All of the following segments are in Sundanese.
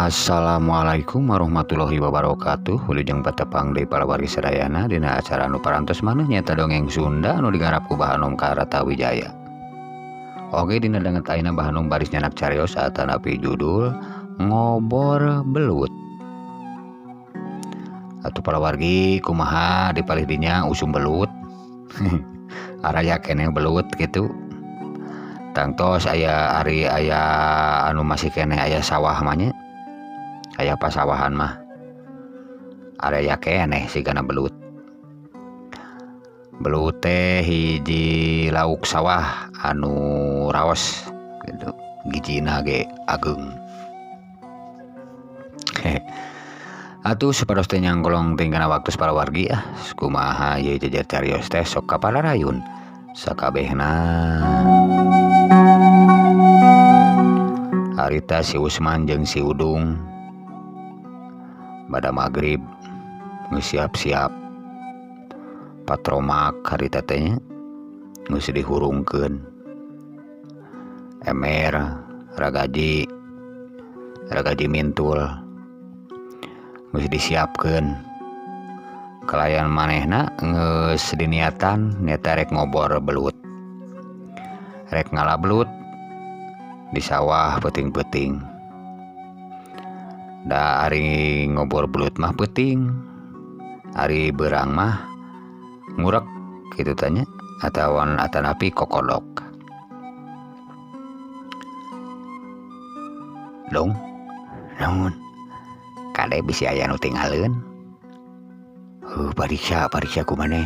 Assalamualaikum warahmatullahi wabarakatuh. Wilujeng patepang deui para wargi sadayana dina acara anu parantos maneh nyaeta dongeng Sunda anu digarap ku Bah Anom Karatawijaya. Oge dina danget ayeuna Bah Anom baris nyanak carios atanapi judul Ngobor Belut. Atuh para wargi kumaha di palih dinya usum belut. Araya keneh belut kitu. Tangtos aya ari aya anu masih keneh aya sawah mah nya. Aya pasawahan mah araya keneh sigana belut. Belut teh hiji lauk sawah anu raos gitu, gijina ge ageung. Atuh supados teh nyangkolong teuing kana waktu para wargi ah, kumaha ieu jejer carios teh sok kapararayun sakabehna. Harita si Usman jeung si Udung pada maghrib geus siap-siap patromak harita teh nya geus dihurungkeun emer ragaji mintul geus disiapkeun kalayan manehna geus diniatan nyata rek ngobor belut rek ngala belut di sawah peuting-peuting. Da ari ngobor belut mah peuting, ari beurang mah ngurek kitu teh nya atawa atanapi kokodok. Dong, naon? Kade bisi aya nu tingaleun. Heuh, pariksa ku maneh.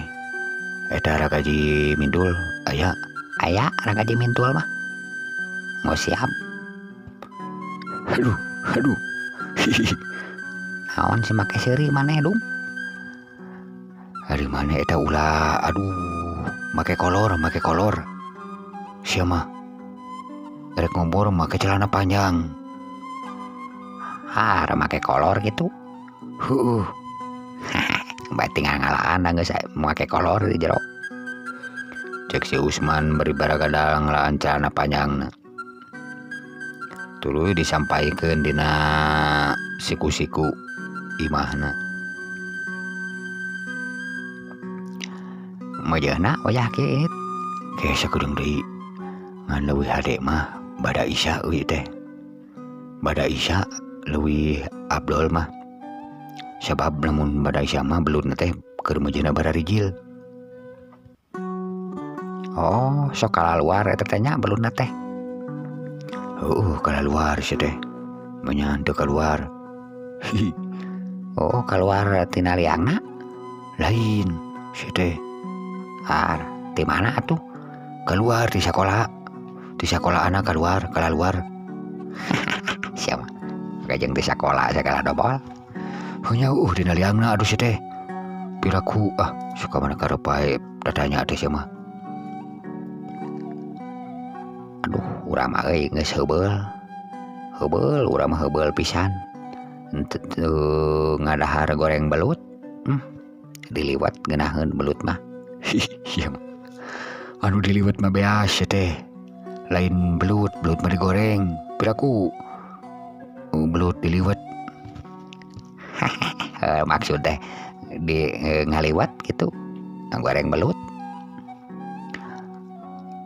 Eta ragaji mintul aya? Aya ragaji mintul mah. Geus siap. Aduh, aduh. Naon sih make seuri maneh dung? Ari maneh eta ulah, aduh, make kolor. Sia mah rek ngobor make celana panjang. Ah, make kolor gitu. Heueuh. Bae tinggal ngalaan geus make kolor di jero. Cek si Usman bari baragadal ngalaan celana panjangna. Tuluy disampaikeun dina siku-siku imahna. Meujeuhna wayah kieu ke sakedeung deui ngan leuwih hade mah bada isya euy teh. Bada isya leuwih abdol mah. Sabab lamun bada isya mah belutna teh keur meujeuhna bararijil. Oh, sok kalaluar eta teh nya belutna teh. Heueuh, kalaluar sia teh. Manya teu kaluar. Oh, kaluar tina liangna? Lain sia teh. Ar, ti mana atuh? Kaluar ti sakola. Ti sakolahana kaluar, kalaluar. Sia mah. Kajeng ti sakola sagala dobol. Heuh nya eueuh dina liangna aduh sia teh. Piraku ah suka mana karep bae datanya teh sia mah. Aduh, urang mah euy geus heubeul. Heubeul urang mah heubeul pisan. Henteu ngadahar goreng belut. Diliwat ngeunaheun belut mah. Sia mah. Anu diliwat mah beas sia teh. Lain belut, belut mah digoreng. Piraku belut diliwat. Maksud teh di ngaliwat gitu goreng belut.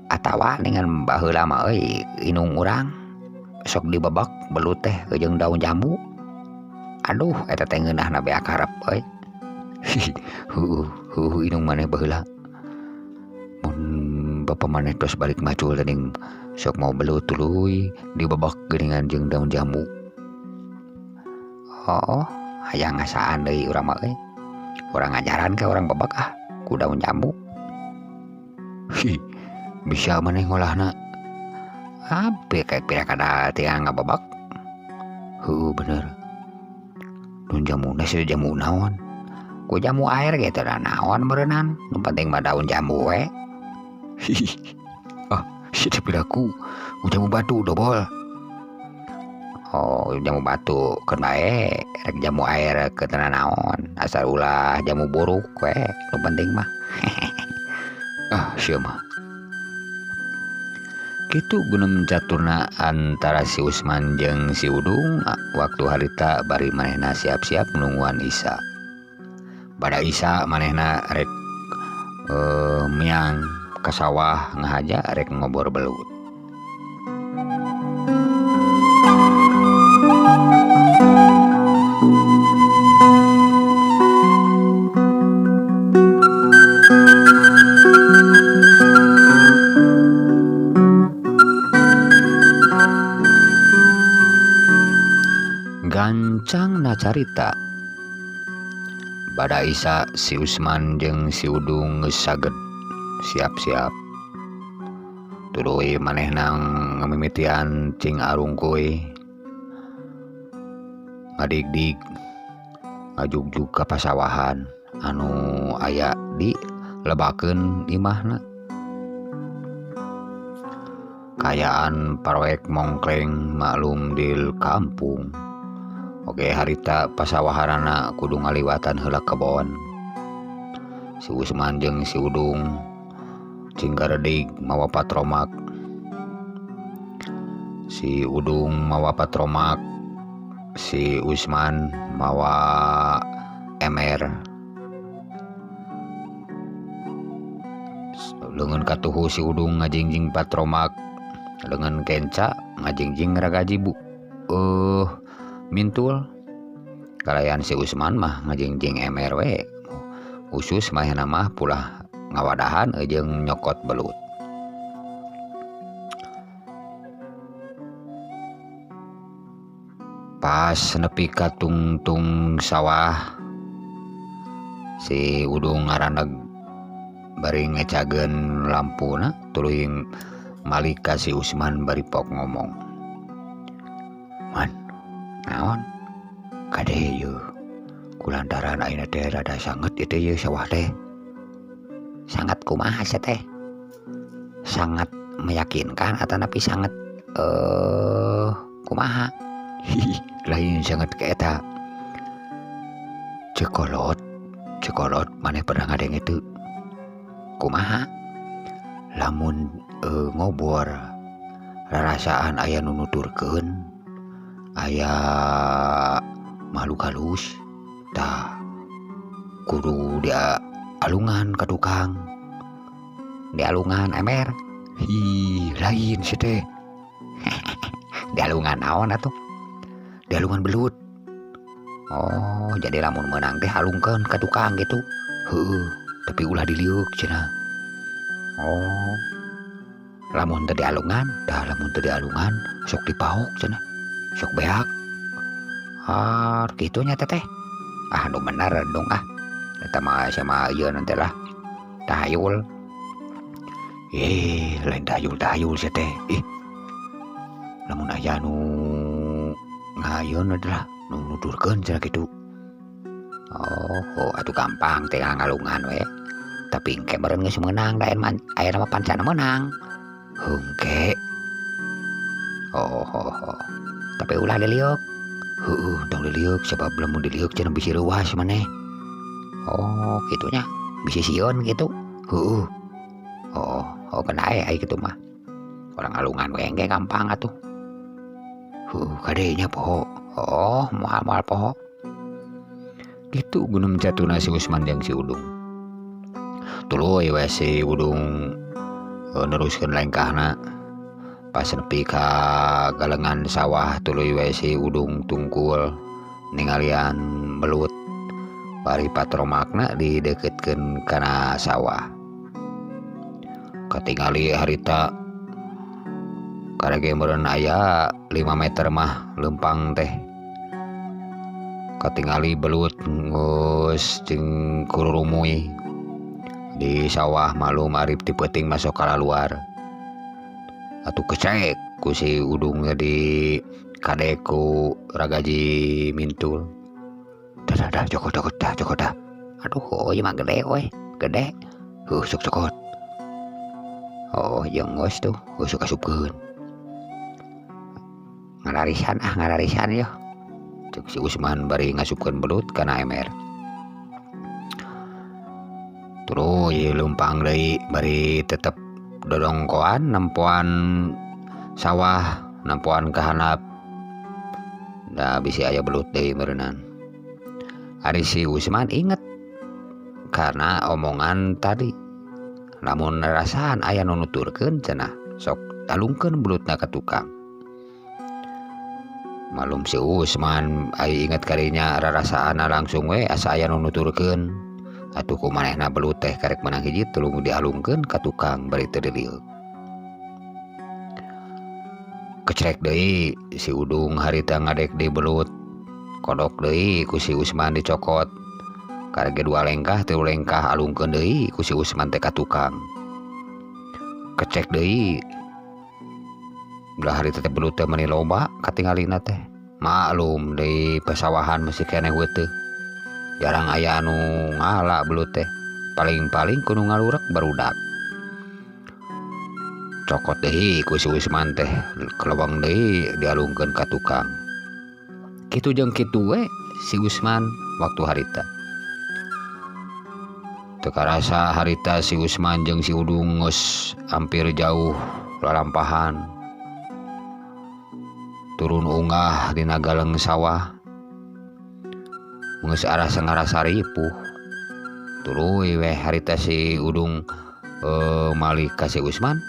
Atawa dengan baheula mah euy inung urang sok dibebek belut teh jeung daun jambu. Aduh eta teh ngeunahna beak harep euy. Heueuh, heueuh inung maneh baheula. Mun bapa maneh tos balik macul teuing sok mau belut tuluy dibebek geuningan jeung daun jambu. Oh, hayang ngasaan deui urang mah euy. Urang ngajaran ke urang bebek ah ku daun jambu. Hi, bisa maneh ngolahna. Abe kayak pira kada tiang ngabebek. Heueuh bener. Daun jambu na sia jambu naon? Ku jamu air ge teh naon meureunnan. Nu penting mah daun jambu we. Ah, sia teh piraku. Ku jamu batu dobol. Oh, jamu batu keun bae, rek jamu air ke teu naon. Asal ulah jamu buruk we, nu penting mah. Ah, sia mah. Kitu gunem caturna antara si Usman jeung si Udung. waktu harita bari manehna siap-siap nungguan Isa. Bada Isa manehna rek miang ka sawah ngahaja rek ngobor belut. Gancang na carita. Bada Isa si Usman jeung si Udung geus saged siap-siap. Tuluy manehna ngamimitian cing arungkuy. Ngadigdig ngajugjug ka pasawahan anu aya di lebakeun imahna. Kayaan paroek mongkleng maklum di kampung. Oke harita pasawahanana kudu ngaliwatan heula kebon. Si Usman jeung si Udung cing garedig mawa patromak. Si Udung mawa patromak, si Usman mawa emer. Leungeun katuhu si Udung ngajingjing patromak, leungeun kenca ngajingjing ragaji bu. Mintul. Kalayan si Usman mah ngajingjing emer we. Khusus manehna mah pulah ngawadahan jeung nyokot belut. Pas nepi ka tungtung sawah, si Udung ngaraneg bari ngecageun lampuna tuluy malik ka si Usman bari pok ngomong. Man, naon? Kade yeuh. Kulantaran ayeuna teh rada sanget ieu teh yeuh sawah teh. Sangat kumaha sia teh? Sangat meyakinkan atanapi sangat kumaha? Lain sangat ke eta. Cekolot, cekolot maneh pernah ngadenge teu? Kumaha? Lamun ngobor rarasaan aya nu nuturkeun, aya makhluk halus, tah kudu dia alungan ka tukang. Dialungan emer. Ih, lain sih teh. Dialungan naon atuh? Dialungan belut. Oh, jadi lamun meunang teh alungkeun ka tukang gitu. Heueuh, tapi ulah diliuk cenah. Oh. Lamun teu dialungan, tah lamun teu dialungan sok dipaok cenah. Sok beak. Ah, kitu nya teteh. Ah, nu bener dong ah. Eta mah sama ieu nanti lah. Tahayul. Lain tahayul-tahayul sia teh. Ih. Lamun aya nu ngayeun adalah nu nuturkeun cenah kitu. Oh, atuh gampang teh ngalungan we. Tapi engke meureun geus meunang da aya mah pancana meunang. Hengke. Oh. Tapi ulah diliuk. Heueuh, tong diliuk sebab lamun diliuk cenah bisi reuas maneh. Oh, kitunya. Bisi sieun kitu. Heueuh. Oh, kena aya kitu mah. Orang alungan we engke gampang atuh. Heueuh, kadenya poho. Oh, moal-moal poho. Kitu gunung jatuna si Usman jeung si Udung. Tuluy we si Udung neruskeun lengkahna. Pas nepi ka galengan sawah tuluy we si Udung tungkul ningalian belut. Bari patromakna dideketkeun kana sawah. Katingali harita karege meureun aya 5 meter mah leumpang teh. Katingali belut geus jeung kururumuy di sawah malum arif ti peuting masuk ka luar. Atuh kecek ku si Udung di kadek ku ragaji mintul. Dah dah cokot cokot dah cokot dah. Aduh, oh ieu mah gede we, gede. Heuh sok cokot. Oh, jeung geus tuh, geus sok asupkeun. Ngararisan ah, ngararisan yeuh. Cek si Usman bari ngasupkeun belut kana emer. Tuluy leumpang deui bari tetep dodongkoan nempoan sawah, nempoan ka handap. Da bisi aya belut deui meureunnan. Ari si Usman inget karena omongan tadi. Lamun rasaan aya nu nuturkeun cenah sok alungkeun belutna ka tukang. Malum si Usman ai inget karinya rarasaanna langsung we asa aya nu nuturkeun. Atuh ku manehna belut teh karek menang hiji tuluy dialungkeun ka tukang bari teu diliuk. Kecrek deui si Udung harita ngadek di belut. Kodok deui ku si Usman dicokot. Karek dua lengkah tilu lengkah alungkeun deui ku si Usman teh ka tukang. Kecek deui. Belah harita teh belut teh meuni loba katingalina teh. Maklum deui pasawahan masih keneh heuteuh. Jarang aya anu ngala belut teh. Paling-paling kudu ngalurek barudak. Cokot deui ku si Usman teh, keleweng deui dialungkeun ka tukang. Kitu jeung kitu we si Usman waktu harita. Teu karasa harita si Usman jeung si Udung geus hampir jauh lalampahan. Turun unggah dina galeng sawah. Geus arasa ngarasa ripuh. Tuluy weh harita si Udung malik ka si Usman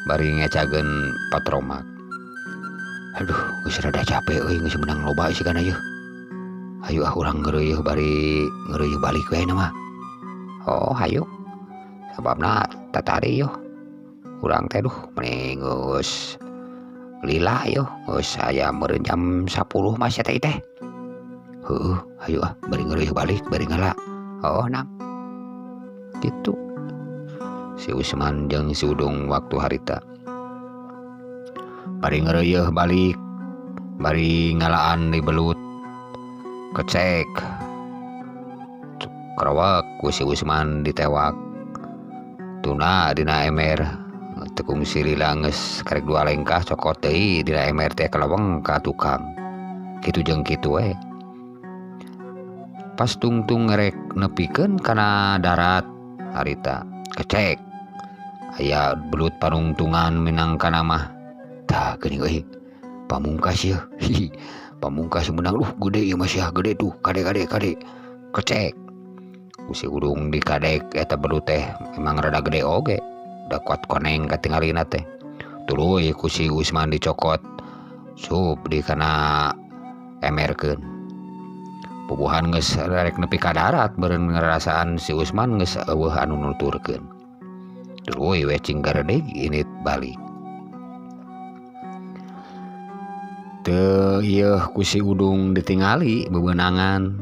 bari ngecageun patromak. Aduh, geus rada capek euy, geus menang loba sigana yeuh. Hayu ah urang ngeureuyeun bari ngeureuyeun balik we mah. Oh, hayu. Sababna tatari yeuh. Urang teh duh meni geus lila yeuh, geus aya meureun jam 10 mah sia teh teh. Heueuh, hayu ah bari ngeureuyeun balik bari ngala. Oh, nam. Gitu. Si Usman jeung si Udung waktu harita. Bari ngeureuyeun balik, bari ngalaan di belut. Kecek. Kerowak ku si Usman ditewak. Tuna dina emer. Tekung si lila geus karek dua lengkah cokot deui dina emer teh keleweng ka tukang. Kitu jeung kitu we. Pas tungtung ngerek nepikeun kana darat harita kecek. Aya belut panungtungan minangkana mah. Tah geuning euy. Pamungkas yeuh. Pamungkas menang duh gede ieu mah sia gede tuh kade kade kade. Kecek. Ku si Udung dikadek eta belut teh emang rada gede oge. Da kuat koneng katingalina teh. Tuluy ku si Usman dicokot. Sup di kana emerkeun. Pupuhan geus rek nepi ka darat meureun ngarasaan si Usman geus eueuh anu nuturkeun. Tuluy we cing garedeg init balik. Teu ieuh ku si Udung ditingali bebenangan.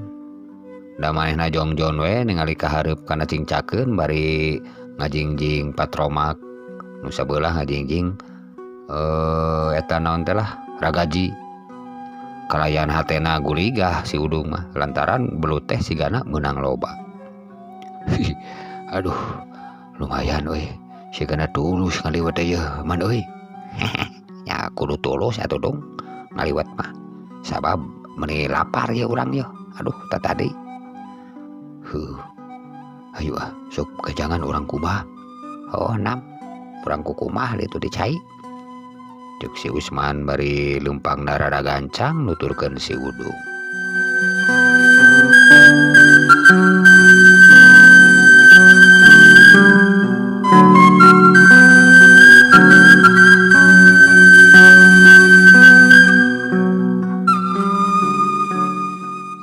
Da manehna jongjon we ningali ka hareup kana cingcakeun bari ngajingjing patromak. Nu sabelah ngajingjing eta naon teh lah ragaji. Kalayan hatena guligah si Udung mah lantaran belut teh sigana meunang loba. Aduh, lumayan euy. Sigana tulus ngaliwet teh yeuh man euy. Ya kudu tulus atuh dong ngaliwet mah. Sabab meuni lapar ye urang yeuh. Aduh, tatadi. Heuh. Hayu ah, sok gajangan urang kumaha. Oh, nam. Urang kukumah ditu di cai. Cek si Usman bari leumpang rada gancang nuturkeun si Udung.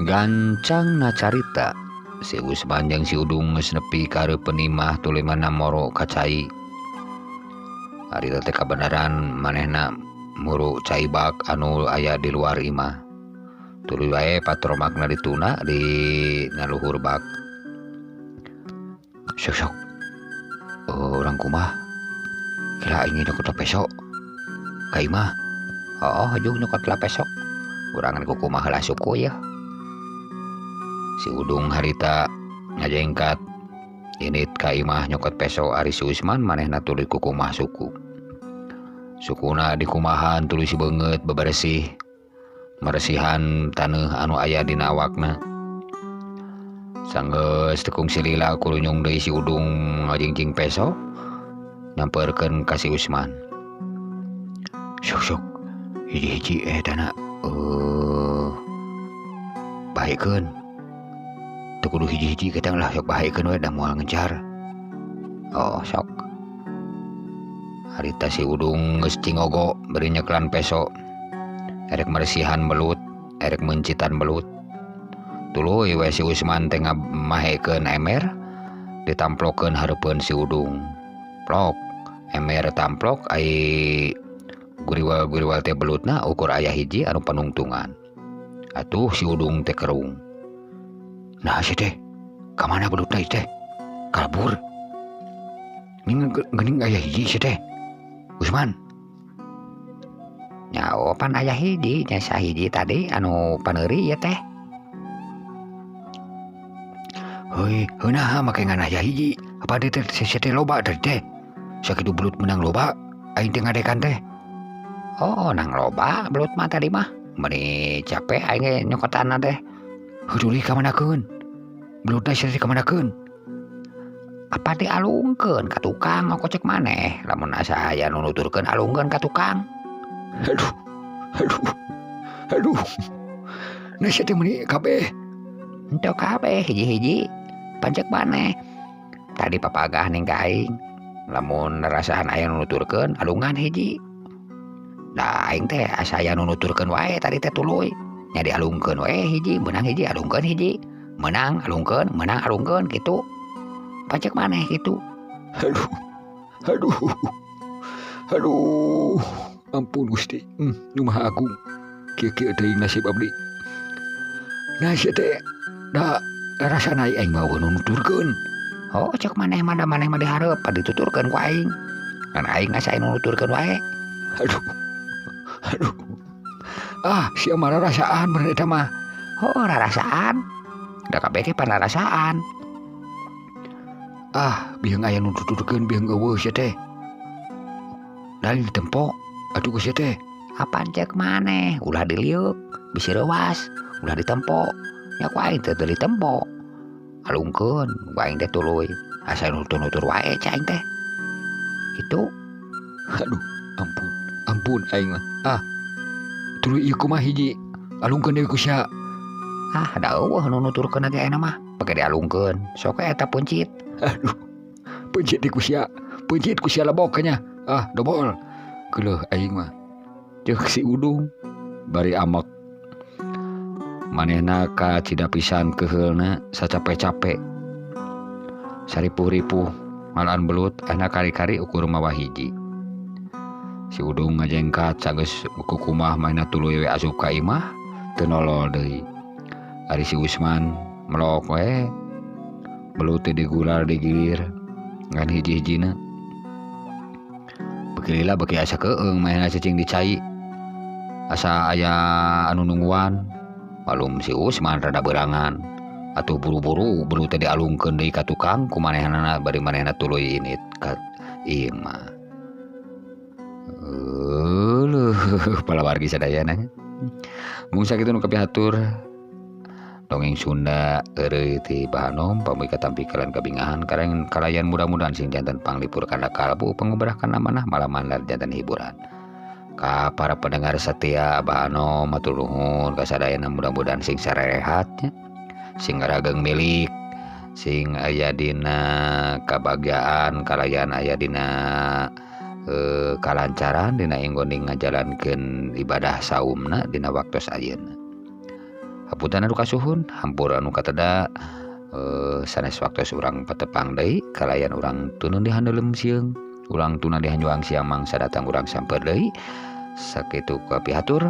Gancang na carita si Usman jeung si Udung geus nepi ka hareupeun imah tuluy moro ka cai. Harita teh kabeneran manehna muru cai bak anu aya di luar imah. Tuluy wae patromakna dituna di ngaluhur bak. Sok sok. Oh, urang kumaha? Kira aing nyokot peso. Ka imah. Oh, jung nyokot lah peso. Urang ku kumaha lah suku ya. Si Udung harita ngajengkat init ka imah nyokot peso ari si Usman manehna tuluy ku kumah suku. Sukuna dikumahan tuluy si beungeut beberesih. Meresihan taneuh anu aya dina awakna. Sanggeus tekung silila kurunyung deui si Udung ngajingjing peso nyamperkeun ka si Usman. Sok sok hiji-hiji dana Bahekeun. Teu kudu hiji-hiji kita lah sok bahekeun we da moal ngejar. Oh sok. Harita si Udung geus cingogo bari nyeklan peso. Erek meresihan belut, erek mencitan belut. Tuluy we si Usman teh ngamahekeun emer ditamplokeun hareupeun si Udung. Plok, emer tamplok ai guriwal-guriwal teh belutna ukur aya hiji anu panungtungan. Atuh si Udung teh kerung. Nah si teh, kamana belutna ieu teh? Kalbur. Geuning aya hiji si teh. Usman. Nyaho pan aya hiji, nya sahiji tadi anu paneuri ieu teh. Heuy, heunaha make ngan aya hiji? Apa teh si teh loba tadi teh? Sakitu belut menang loba, aing teh ngadekan teh. Oh, nang loba belut mah tadi mah. Meuni capek aing ge nyokotanna teh. Heuh ka manakeun? Belutna sia teh ka manakeun? Apa dialungkeun ka tukang kocek maneh? Lamun asa aya nu nuturkeun alungkeun ka tukang. Aduh, aduh, aduh. Nah sia teh meuni kabeh. Henteu kabeh hiji-hiji. Pancek maneh. Tadi papagah ning ka aing. Lamun rasaan aya nu nuturkeun alungan hiji. Da aing teh asa aya nu nuturkeun wae tadi teh tuluy. Nya dialungkeun we hiji, meunang hiji alungkeun hiji. Meunang alungkeun, meunang alungkeun kitu. Pancek maneh kitu. Aduh. Aduh. Aduh. Ampun Gusti. Nu Maha Agung. Kieu-kieu teuing nasib abdi. Nah sia teh da rasana aing mah nu nuturkeun. Oh cek maneh mah da maneh mah dihareup dituturkeun ku aing. Kan aing asa nu nuturkeun wae. Aduh. Aduh. Ah, sia mah rarasaan bener eta mah. Oh, rarasaan. Da kabeh ge panarasaan. Ah, biang aya nu nuturkeun biang eueuh sia teh. Lain ditempo atuh ku sia teh. Apaan cek maneh? Ulah diliuk, bisi reuas, ulah ditempo. Nya ku aing teh teu ditempo. Alungkeun ku aing teh tuluy. Asa nutur-nutur wae cek aing teh. Kitu. Aduh, ampun. Ampun aing mah. Ah. Tuluy ieu kumaha hiji? Alungkeun deui ku sia. Ah, da eueuh nu nuturkeun ge ayeuna mah. Pake dialungkeun. Sok we eta peuncit. Aduh. Peuncit ku sia. Peuncit ku sia lebok nya. Ah, dobol. Geuleuh aing mah. Ceuk si Udung bari amek. Manehna kacida pisan keuheulna sacape-cape. Saripuh-ripuh ngalaan belut ayeuna kari-kari ukur mawa hiji. Si Udung ngajengkat sageus kukumah manehna tuluy we asup ka imah teu nolol deui. Ari si Usman melok we belut teh digular digilir ngan hiji-hijina. Beuki lila beuki asa keung manehna cicing di cai. Asa aya anu nungguan. Malum si Usman rada berangan. Atuh buru-buru belut teh dialungkeun deui ka tukang ku manehnana bari manehna tuluy init ka imah. Euleuh palawargi sadayana nya. Mung sakitu nu kapihatur. Dongeng Sunda eureui ti Bahanom pamuy katampi kalian kabingahan kalayan mudah-mudahan sing janten panglipur kana kalbu pangubrah kana manah malaman janten hiburan. Ka para pendengar setia Bahanom hatur nuhun kasadayana mudah-mudahan sing sarehat nya. Sing rageng milik, sing aya dina kabagjaan kalayan aya dina kalancaran dina inggoning ngajalankeun ibadah saumna dina waktos ayeuna. Hapunten anu kasuhun, hampura anu kateda, sanes waktos urang patepang deui kalayan urang tunun di handeuleum sieung, urang tuna di hanjuang siang mangsa datang urang samper deui. Sakitu kapihatur.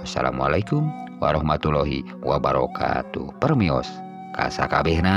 Wassalamualaikum warahmatullahi wabarakatuh. Permios kasakabehna.